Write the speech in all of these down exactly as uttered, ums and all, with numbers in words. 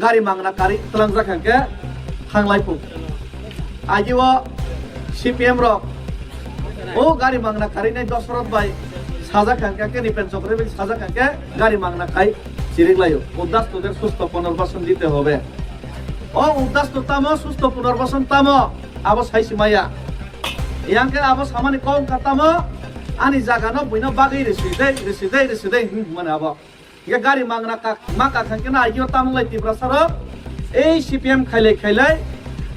gari mangna kari tlangjak hwnkhe thanglai phuk. Agio C P M rok o gari mangna karinai Dosoroth bai sajak hwnkhe, Nipen Chokri bai sajak hwnkhe gari mangna kai chirik laio. Uddastuder susto punarbasan dite hobe. O uddastu tamo, susto punarbasan tamo, abo sai si maya. Yang khe abo samani kok wngkha tamo, ani jaga no buino bagwi risi dei, risi dei, risi dei, hmm, mane abo. Hingke gari mangra kak, ma kak hingke na agio tamung lai Tiprasa rok, ei C P M khailai khailai,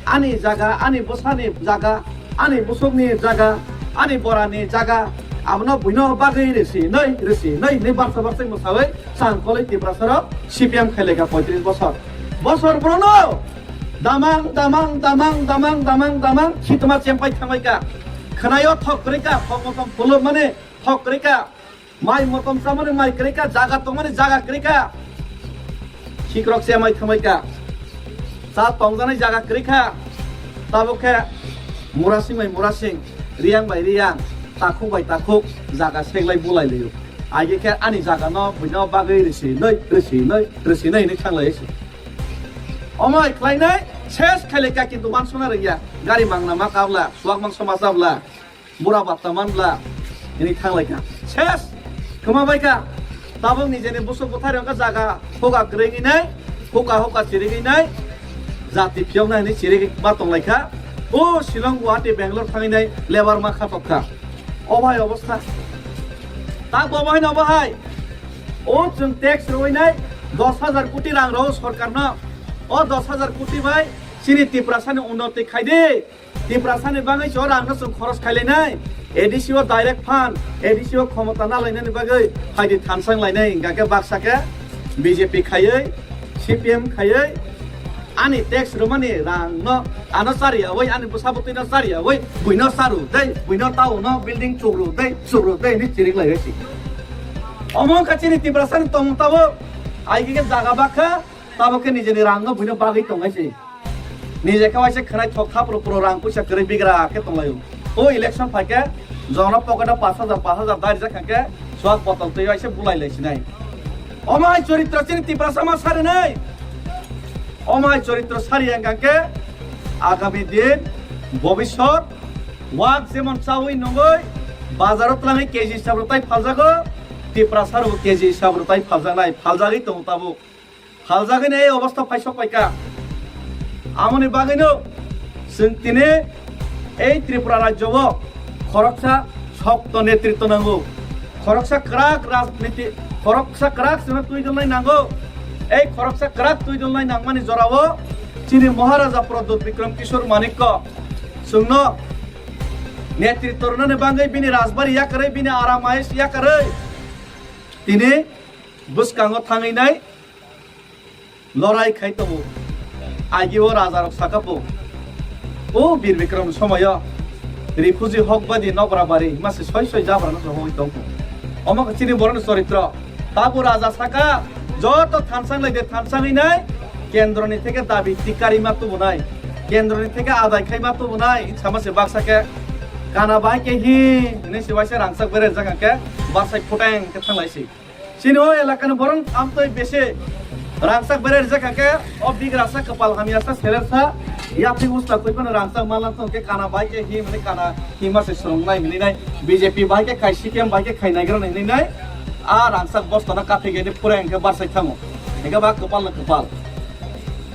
ani jaga, ani bwsani jaga, ani bwswkni jaga, ani borani jaga, abono buino bagwi risi nai, risi nai, ni barsa barsa mwsawi, chang kolai Tiprasa rok C P M khailai kha poitris bosor. Bosor brono, damang, damang, damang, damang, damang, damang, khitma chempai thamai ka. Khnayo thok kwrwi ka, thok motom phulo mane, thok kwrwi ka. Mai motom chamani mai kwrwi ka, jaga tongmani jaga kwrwi ka. Khikrok se mai thamai ka. Cha tongjanai jaga kwrwi ka. Tabuk khe murasing bai murasing, riyang bai riyang, takhuk bai takhuk, jaga seglai bulai laio. Agi khe ani jaga no buino bagwi risi nai, risi nai, risi nai hinwi thanglai se. Omai khlainai ses khailai ka kintu mansuna rwya. Gari mangna ma kabla, suak mangso ma chabla. Bura batta manbla, ini thanglai ka. Ses! Khuma bai ka. Tabuk nijeni busuk buthari wngkha jaga huka kwrwi nai, huka huka chirigwi nai, jati phiyok nai hinwi chirigwi ma tonglai kha. O Shillong, Guwahati, Bangalore thangwi nai lebar ma khatok kha. O bhai obostha. Tak bo bahai no bahai. O chwng tax rwwi nai dos hajar koti rang rw sorkar no. O dos hajar koti bai chini Tiprasa ni unnoti khai di. Tiprasa ni bagwi se o rang no chwng khoros khailainai, A D C o direct fund, A D C o khomota nalainani bagwi phaidi thansang lainai, hingkha khe baksa khe B J P khaiwi, C P M khaiwi, ani tax rwmani rang no ano chariyawi, ani bwsa bwtwi no chariyawi, buino charu dei, buino tao no building chukru dei, chukru dei hinwi chirik lai si. Omo wngkha chini Tiprasa ni tongmung tabuk, ai khe jaga bakha, tabuk khe nijeni rang no buino bagwi tongnai se. Nije khe waisa khwnai thok thapro pro rang puisa kwrwi bigra khe tonglaio. O election phai khe jongno pocket o pash hajar, pash hajar dari jak khe swak botol twi waisa bulai lai sinai. Omai choritro chini Tiprasa ma sarinai. Omai choritro sari ang khe agami din bobisot wak jemon chawi nungoi bazaro tlangwi K G hisab rwtai phaljago, Tiprasa rok K G hisab rwtai phaljaknai, phaljagwi tongo tabuk. Phaljagwini ei obostha phaisok paikha. Amoni bagwino chwng tini ei Tripura rajyo o khoroksa shokto netritwo nango. Khoroksa kwrak rajniti, khoroksa kwrak chwngno twidulnai nango. Ei khoroksa kwrak twidulnai nangmani jorao chini Maharaja Pradyut Bikram Kishore Manikya chwngno netritwo rwnani bagwi bini rajbari yakarwi, bini aram ayes yakarwi tini bwskango thangwi nai lorai khai tongo. Agi o raja rok saka po, o Bir Bikram somoyo refugee hok badi nokra bari mase soi soi jabra no hoi tongkho. Omo khe chini borok ni choritro. Tabu raja saka joto thansang lai de thansang nai kendro ni theke dabi tikari ma tubu nai, kendro ni theke adai khai ma tubu nai sama se baksa khe kana bai khe hi hinwi se waisa rangchak bere jak khe barsai phuteng khe thanglai si. Chini o elakani borok amtwi bese rangchak berai rijak kha khe o big rasa kwpal hamya sa seler sa yapri usta koi phano rangchak manlang tong khe kana bai khe himni kana hima se swrwngnai hinwi nai B J P bai khe khai C P M bai khe khai naigra hinwi nai a rangchak bosto no kaphi gede pura hingkhe barsai thango hingkhe ba kwpal no kwpal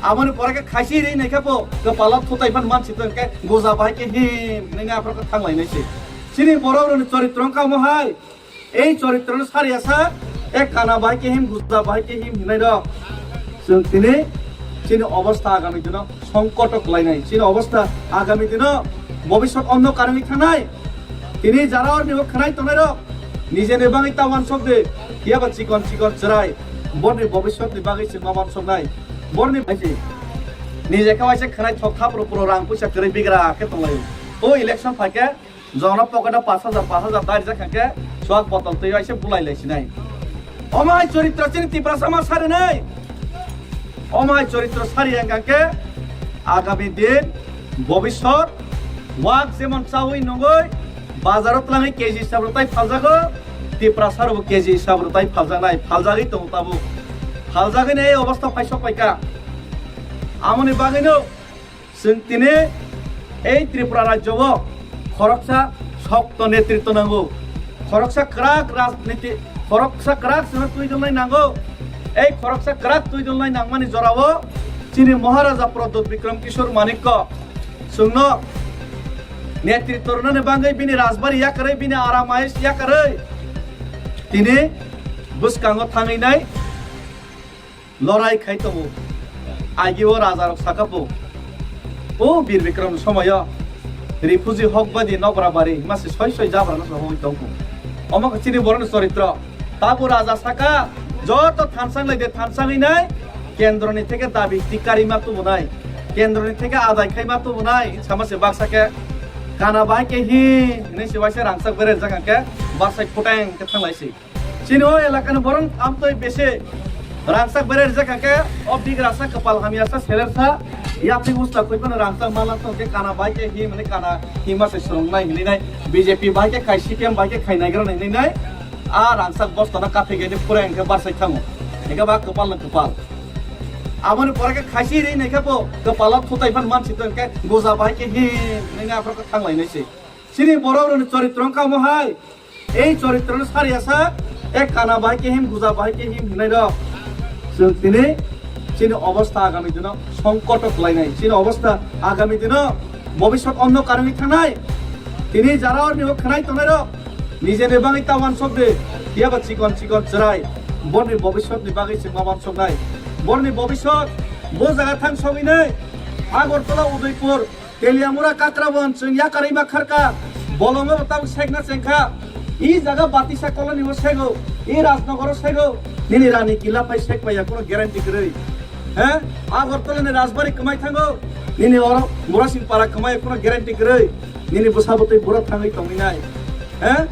aboni pore khe khaisi ri nai khe bo kwpalo thutai phan mansi tong khe goja bai khe him hinwi nai aphro khe thanglainai se chini borok rokni choritro wngkha omo hai. Ei choritrono sariya sa, ek kana bahai kehim, gusta bahai kehim hinai rok. Chwng tini chini obostha agami dino songkoto kwlainai. Chini obostha agami dino bobisot ondhokar wngwi thangnai. Tini jara orni o khwnai tongnai rok. Nijeni bagwi ta wansok de, phiya ba chikon chikon chwrai. Borni bobisotni bagwi chwng ma wansoknai. Borni baisi. Nije khe waisa khwnai thok thapro pro rang puisa kwrwi bigra khe tonglaio. O election phaikhe Jongno pocket o pash hajar, pash hajar dari jak khe swak botol twi waisa bulai lai sinai. Omo hai choritro chini Tiprasa ma sari nai. Omo hai choritro sari ang khe agami din bobisot wak jemon chawi nungoi bazaro tlangwi K G hisab rwtai phaljago, Tiprasa rok K G hisab rwtai phaljaknai, phaljagwi tongo tabuk. Phaljagwi nei obostha phaisok paikha. Amoni bagwino chwng tini ei Tripura rajyo o khoroksa shokto netritwo nango, khoroksa kwrak rajniti, khoroksa kwrak chwngno twi dongnai nango. Ei khoroksa kwrak twi dongnai nangmani jorao chini Maharaja Pradyut Bikram Kishore Manikko chwngno netritwo rwnani bagwi bini rajbari yakarwi, bini aramais yakarwi tini bwskango thangwi nai lorai khai tongo. Agi o raja rok saka po, o Bir Bikram somoyo refugee hok badi nokra bari mase soi soi jabra no sohoi tongkho. Omo khe chini boroni choritro. Tabo raja saka, joto thansang lai de thansang hinai, kendro ni theke dabi tikari ma tubu nai, kendro ni theke adai khai ma tubu nai, sama se baksa khe kana bai khe hi, hinai se waisa rangchak bere jaka khe, barsai phuteng khe thang lai si. Chini o elakani borok amtwi bisi rangchak bere rijak kha khe, o bigrasa kwpal hamyasa selersa yapri usta khoi phano rangchak mala tong khe kana bai khe hi mani kana hima se swrwngnai hinwi nai B J P bai khe khai C P M bai khe khai naigra hinwi nai a rangchak bosta no kaphik ede pura hwnkhe barsai thango hwnkhe ba kwpal no kwpal aboni pore khe khaisi ri nai khe bo kwpalo thutai phan mansi tong khe goja bai khe hi hinwi nai aphro khe thang lai nai se. Chini borok rokni choritro wngkha omo hai. Ei choritroni sariya sak, ek kana bahai kehim, guja bahai kehim hinai rok. Chwng tini chini obostha agami dino songkoto kwlainai. Chini obostha agami dino bobiswt ondhokar wngwi thangnai. Tini jara orni o khwnai tongnai rok. Nijeni bagwi ta wansok de, phiya ba chikon chikon chwrai. Borni bobiswtni bagwi chwng ma wansoknai. Borni bobiswt bo jaga thang sogwi nai. Agartala, Udaipur, Teliamura, Kakrabon, chwng yakarwi ma kharka, bolongo bo tabuk sekna chengkha. I jaga Batisa colony o sego, i Rajnagar o sego, nini Rani Killa phai sek paiya, kono guarantee kwrwi. He? Agartala ni Rajbari kwmai thango, nini oro Murasing Para kwmai, kono guarantee kwrwi. Nini bwsa bwtwi buro thangwi tongwi nai. He?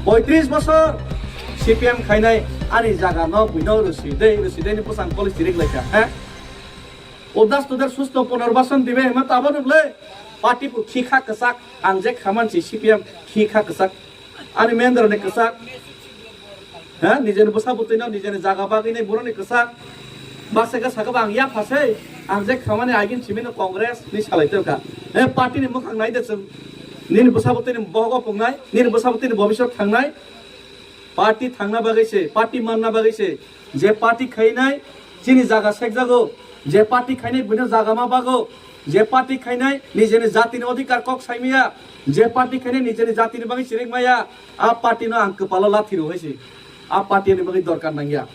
Poitris bosor C P M khainai, ani jaga no buino rwsi dei, rwsi dei ni bwsang policy rik laikha. He? Udas tuder susto punarbasan dibe hima tabo nuble. Party pu khi kha kwchak, ang je khaman si C P M khi kha kwchak. Ani mendra ni kwchak. Ha, nijeni bwsa bwtwi no, nijeni jaga bagwi ni boroni kwchak. Basa khe sakha ba ang ya phasai, ang je khamani agin simi no Congress ni salai tongkha. E party ni mwkhang nai de chwng. Nini bwsa bwtwi ni bohogo pungnai, nini bwsa bwtwi ni bobiswt thangnai. Party thangna bagwi se, party manna bagwi se, je party khainai chini jaga sekjago, je party khainai buino jaga ma bago, je party khainai nijeni jatini odhikar kok saimaya, je party khainai nijeni jatini bagwi chirikmaya, a party no ang kwpalo lathi rw hai se, a party ni bagwi dorkar nangya.